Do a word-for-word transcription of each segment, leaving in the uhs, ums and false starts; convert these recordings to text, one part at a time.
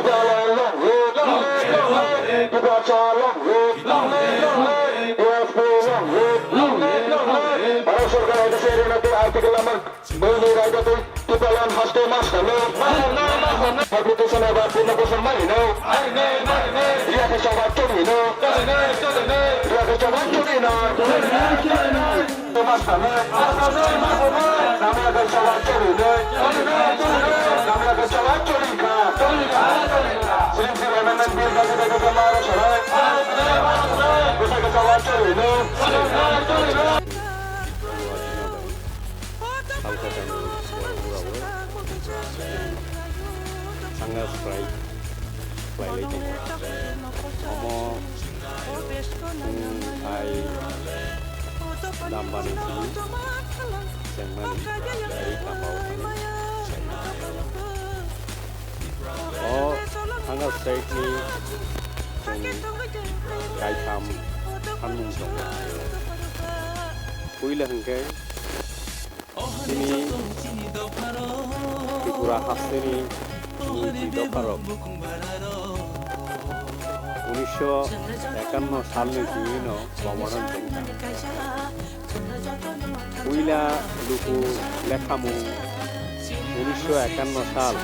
Long live, long live, long live. Tiprasa long live, long live, long live. T S P long live, long live, long live. Bharat Sarkar H S A Arena te Article number Bini raida twi Tipraland haste mas khaino. Application eba Purno Bhasan mai no. Riya khe choba chori no. Riya khe choba chori no. Mas khaino. Namya khe choba chori no. Namya khe choba chori kha. Sri Sri Amendment Bill khe khe khe maro sarai. Bwsa khe choba chori no. Salsa tani borok urago. Sanga strike khlailai tongo. Omo wng hai dambani simi chengmani gari kapao thani. O Sanga strike ni chwng kaitham phanmung tongo. Puila hwnkhe Chini Tripura hasteni nui dopharok unisho ekanno salni simi no Bomoran tongkha. Puila luku lekhamung unisho ekanno sal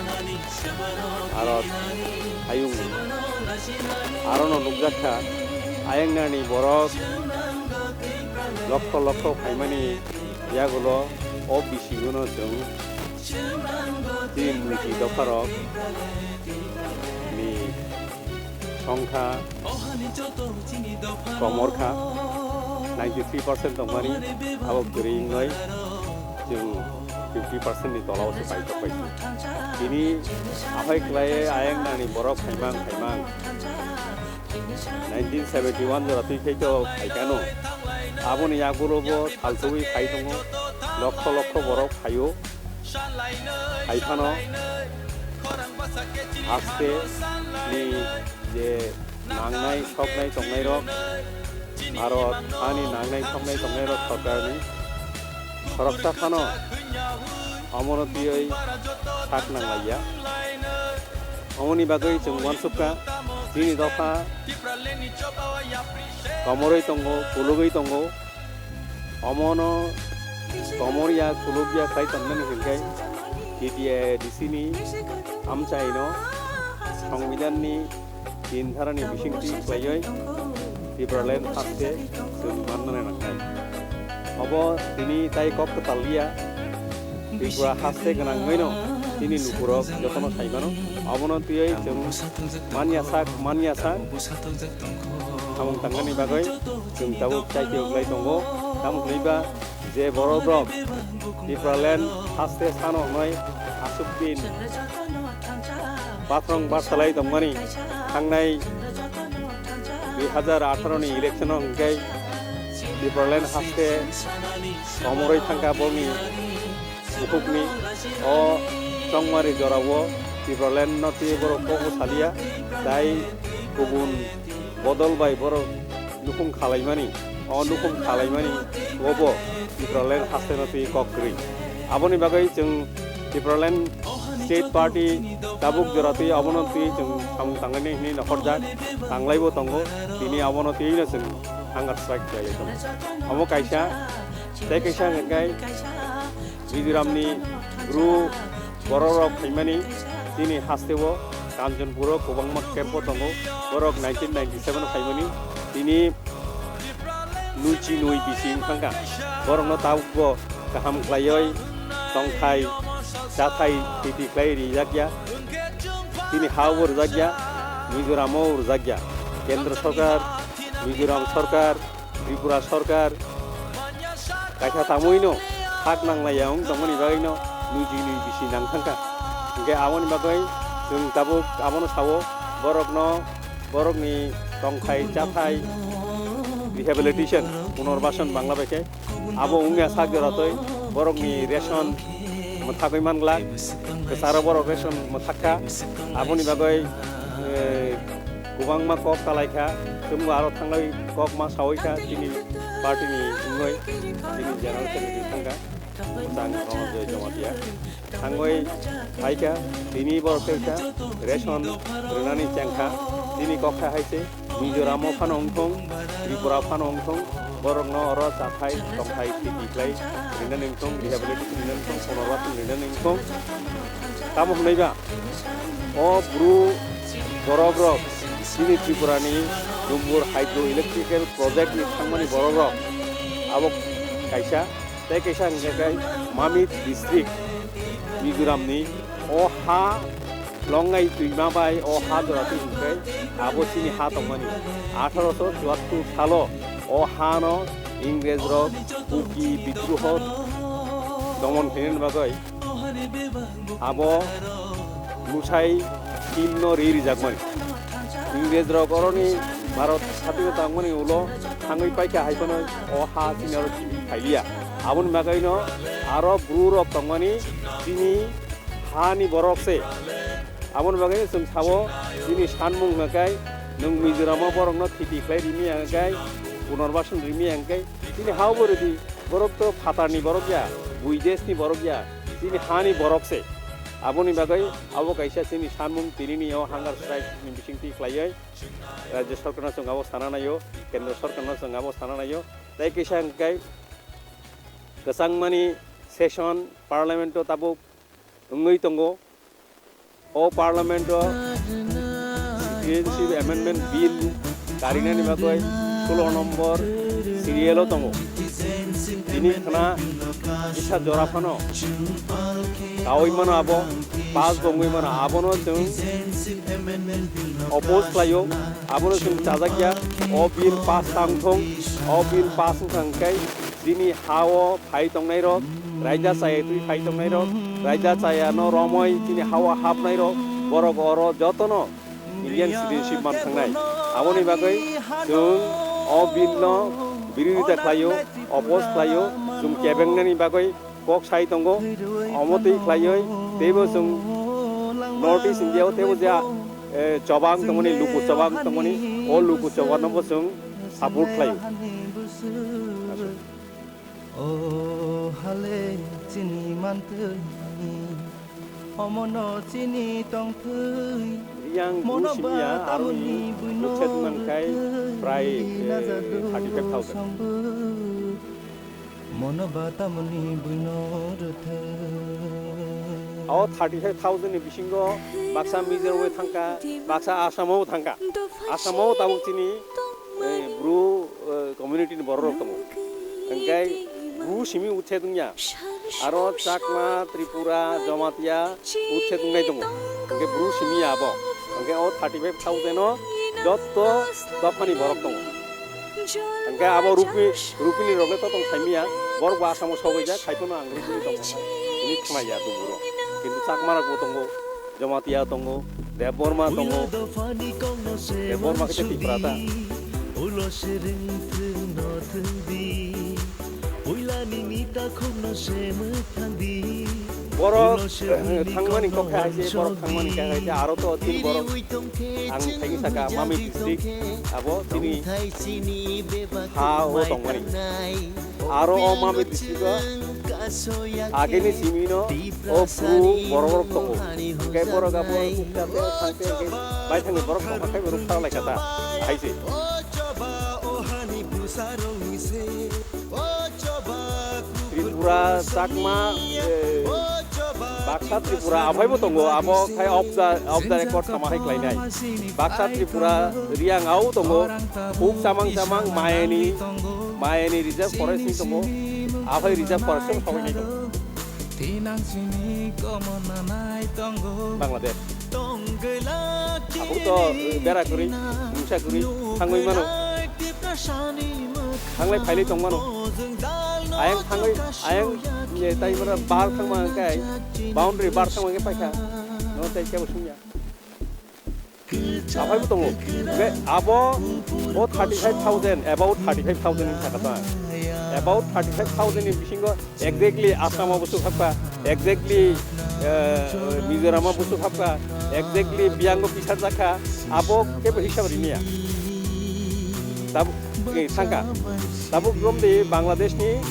Bharat hayung arono nukjakha, ayangnani borok lokho lokho phaimani yagulo o bisingono chwng chini muichi dopharok ni songkha komorkha ninety three percent tongmani abo kwrwi wngnai chwng fifty percent ni tolao se paithok pai. Tini aphai khlai ayang nani borok phaimang phaimang nineteen seventy one jora twi khaito phaikano. Aboni yagulo bo saltugwi phai tongo, lokho lokho borok phaio. Hai phano haste ni je nangnai soknai tongnai rok Bharat hani nangnai soknai tongnai rok sorkar ni khoroksa phano omono twiwi sak nanglaiya. Omoni bagwi chwng uansukha, chini dopha komorwi tongo, kulugwi tongo. Omono komorya, kulugya khlai tongmani hwnkhe T T A D C ni amchaino Songbidanni tin dharani bisingtwi khlaiwi Tipraland haste chwng mannani nangnai. Obo tini tai kok kwtal liya, Tripura haste gwnangwino chini lukurok jotono saimano. Obono twiwi chwng manya sak, manya sak samung tangnani bagwi chwng tabuk chaitio khlai tongo. Tamo hwnwi ba je borok rok Tipraland haste sano hwnwi aswk din Pathrong barsalai tongmani thangnai dui hazar atharo ni election o hwnkhe Tipraland haste komorwi thangkha boni bukhukni o chongmari jorao Tipraland no twi borok kok saliya, tai kubun bodol bai borok nukhung khalaimani, o nukhung khalaimani obo Tipraland hasteno twi kok kwrwi. Aboni bagwi chwng Tipraland State Party tabuk jora twi abono twi chwng samung tangnani hwnwi nokhorjak, tanglaibo tongo, tini abono twino chwng hunger strike khlaiwi tongo. Omo kaisa, tei kaisa hwnkhe Mizoramni Bru bororok phaimani chini hasteo Kanchanpuro kwbangma camp-o tongo. Borok nineteen ninety-seven phaimani tini nuichi nui bisi wngkha. Borokno tabukbo kaham khlaiwi tongthai chathai titi khlai rijak ya. Chini ha-o bo rwjak ya, Mizoram-o rwjak ya. Kendra sorkar, Mizoram sorkar, Tripura sorkar kaisa tamwino hak nanglaiya wng tongmani bagwino nuijini bisi nang thangkha. Hwnkhe aboni bagwi chwng tabuk abono sao, borokno, borokni tongthai chathai rehabilitation, punorbasan bangla bai khe abo wngya sak jora twi borokni ration mwthagwi manglak, kwcharo borok ration mwthakha. Aboni bagwi, eh, kwbangma kok talaikha, chwngbo aro thanglai kok ma sawi kha chini party ni wngwi, chini general secretary thangkha. Bwsang Ronjoy Jamatia. Thangwi phaikha, tini borok khaikha, ration rwnani chengkha, tini kokha hai se, Mizoram o phano wngthong, Tripura phano wngthong, borokno oro chathai, tongthai, khiti khlai rwnani wngthong, rehabilitation rwnani wngthong, punorbasan rwnani wngthong. Tamo hwnwi ba, o bru borok rok chini Tripura ni Dumbur Hydro Electrical Project ni thangmani borok rok abo kaisa. Tei kaisa hwnkhe khe Mamit district, Mizoram ni o ha Longnai twima bai o ha jora twi hwnkhe abo chini ha tongmani. Atharoso chuattur salo o ha no Ingrej rok Kuki bidroho domon khainani bagwi abo Musai Himno ri rijakmani. Ingrej rok oroni Bharat sadinota wngmani ulo thangwi paikha hai phano o ha chini oro kibi phailiya. Aboni bagwino aro bru rok tongmani chini hani borok se. Aboni bagwino chwng sabo chini sanmung hwnkhe nwng Mizoram o borokno khiti khlai rimi hwnkhe, punorbasan rimi hwnkhe chini ha o bo rwdi. Borok to phatarni borok ya, bui desni borok ya, chini hani borok se. Aboni bagwi abo kaisa chini sanmung tinini o hunger strike ni bisingtwi khlaiwi Rajya Sarkarno chwng abo sana naio, Kendra Sarkarno chwng abo sana naio. Tei kisa hwnkhe kwchangmani session Parliament o tabuk wngwi tongo. O Parliament o Citizenship Amendment Bill karinani bagwi sulo nombor serial o tongo. Tini khna kisa jora phano kaui mano abo, pass bo wngwi mano, abono chwng oppose khlaio, abono chwng chajak ya. O bill pass tang thung, o bill pass wngkha hwnkhe chini ha o phai tongnai rok, raida chaya twi phai tongnai rok, raida chaya no romoi chini ha o hapnai rok, borok oro jotono Indian citizenship man thangnai. Aboni bagwi chwng o bill no birodita khlaio, oppose khlaio, chwng kebengnani bagwi kok sai tongo. Omo twi khlaiwi teibo chwng North East India o teibo je, eh, chobang tongmani, luku chobang tongmani, o luku chobang no bo chwng support khlaio. O hale chini mantwi, omono chini tongthwi, Riyang mono Bru simi ya, ba aroni tamni buino muchet mankhai rwthwi prai, eh, najadu thirty five thousand. Songbo. Mono ba tamni buino rwthwi. O thirty five thousand ni bisingo baksa Mizoram o thangkha, baksa Assam o thangkha. Assam o tabuk chini, eh, Bru, eh, community ni borok rok tongo. Hingke Bru simi uthet wngya. Aro Chakma, Tripura, Jamatia uthet wngnai tongo. Hingke Bru simi ya abo. Hingke o thirty five thousand o jotto dophani borok tongo. Hingke abo Rupi, Rupini rok le to tong saimiya. Borok bo Assam o sogwi jak, hai phano ang Rupini tong hwnwi khna ya Dumbur o. Kintu Chakma rok bo tongo. Jamatia tongo, Debbarma tongo. Debbarma khe Tripura ta. Borok, eh, thangmani kok khe hai se, borok thangmani kok khe hai se, aro to tin borok ang thangwi saka Mamit district, abo chini ha o tongmani. Aro o Mamit district o ageni simi no o Bru borok rok tongo. Hingke borok abo ukta tei thangte hingke bai thangni borok tongma khe borok phara lai kha ta. Hai se. Tripura, Chakma, eh, Baksa Tripura, aphai bo tongo, abo khai off the, off the record sama hai khlainai. Baksa Tripura, Riyang au tongo, huk chamang chamang, Mayani, Mayani Reserve Forest ni tongo, aphai Reserve Forest ni sogwi nai tongo. Bangladesh. Abo to, eh, bera kwrwi, mungsa kwrwi, thangwi mano. Thanglai phailai tong mano. Ayang thangwi, ayang, eh, tai mara bar thangma hwnkhe, boundary bar thangma hwnkhe paikha. No tai kebo sungya. Aphai bo tongo. Hwnkhe abo o thirty five thousand, about thirty five thousand ni saka ta. About thirty five thousand ni bisingo exactly Assam o busuk hapkha, exactly, eh, Mizoram o busuk hapkha, exactly biyango bisar jakha, abo kebo hisab rimiya. Tabuk, eh, thangkha. Tabuk romdi Bangladesh ni,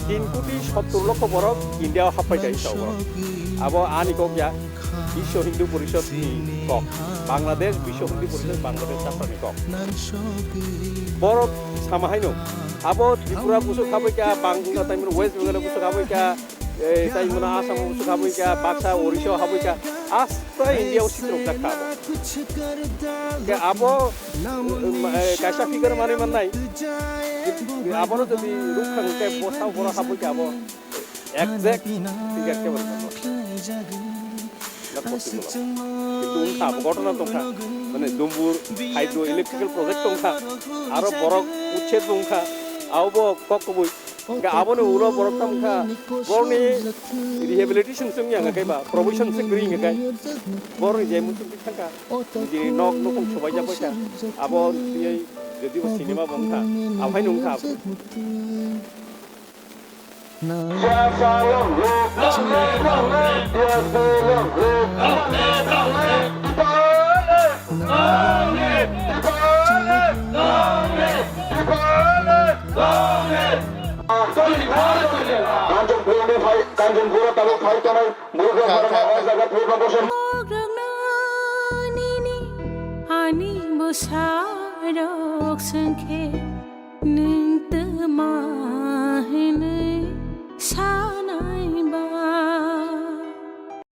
Tin koti sottor lokho borok India o happai kha hisab o. Abo ani kok ya, Biswa Hindu Porishad ni kok. Bangladesh, Biswa Hindu Porishad, Bangladesh chapter ni kok. Borok sama haino. Abo Tripura buso khabai kha, Bangla tai mano West Bengal buso khabai kha, eh, tai mano Assam buso khabai kha, Baksa, Orissa habai kha. Asta India o sitrok jak kha abo. Ke abo, um, eh, kaisa figure mani mannai. Abono jodi ruk thang khe bosa bora habai kha abo. Exact figure khe mani mannai. Not possible. Kintu wngkha abo ghotona tongkha. Mane Dumbur hydroelectrical project tongkha. Aro borok uchhed wngkha. Abo kok kubui. Hingke aboni ulo borok tamo kha, borokni rehabilitation se wngya hingke ba, provision se kwrwi hingke, borokni je muchung thangkha, nini nok nukhung sobaijak bai kha, abo tiyai jodi bo cinema bo wngkha, aphai nung kha. Kanchanpur ni phai, Kanchanpur tabuk phai tongnai, Burkha Kha, Kha, Kha. Jaga Purba Bosong. Ani bwsarok swngkhe nwng twma.